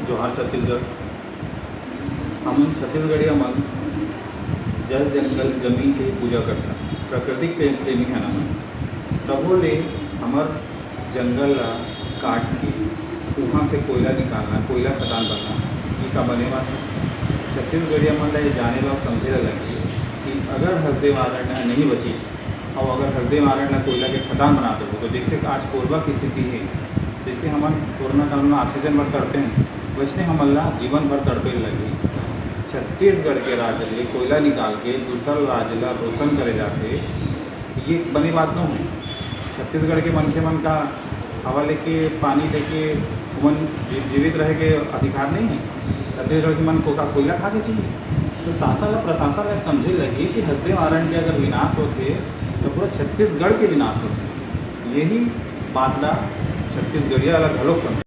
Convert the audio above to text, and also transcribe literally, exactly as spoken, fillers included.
जोहार छत्तीसगढ़। हमन छत्तीसगढ़िया मन जल, जंगल, जमीन के ही पूजा करथन, प्राकृतिक प्रेम, प्रेमी हन हमन। तभो ले हमर जंगल ला काट के उहाँ से कोयला निकालना, कोयला खदान बनना, ये का बने बात है? छत्तीसगढ़िया मन ला ये जाने ला अउ समझे ला लगही कि अगर हसदेव आरण नहीं बचिस, अउ अगर हसदेव आरण ला कोयला के खदान बना देबो, तो जैसे आज कोरबा की स्थिति है, जैसे हमन कोरोना काल में ऑक्सीजन बर तड़पे हैं, वैसने हमन ला जीवन भर तड़पे लगही। छत्तीसगढ़ के राज ले कोयला निकाल के दूसर राज ला रोशन करे जाथे, ये बने बात नो है। छत्तीसगढ़ के मनखे मन का हवा लेके, पानी लेके, उमन जी-, जीवित रहे के अधिकार नहीं है? छत्तीसगढ़ के मन को का कोयला खा के चाहिए? तो शासन ला, प्रशासन ला समझे लगही कि हसदेव आरण के अगर विनाश होथे, तो पूरा छत्तीसगढ़ के विनाश होथे। यही बात ला छत्तीसगढ़िया ला घलोक समझे।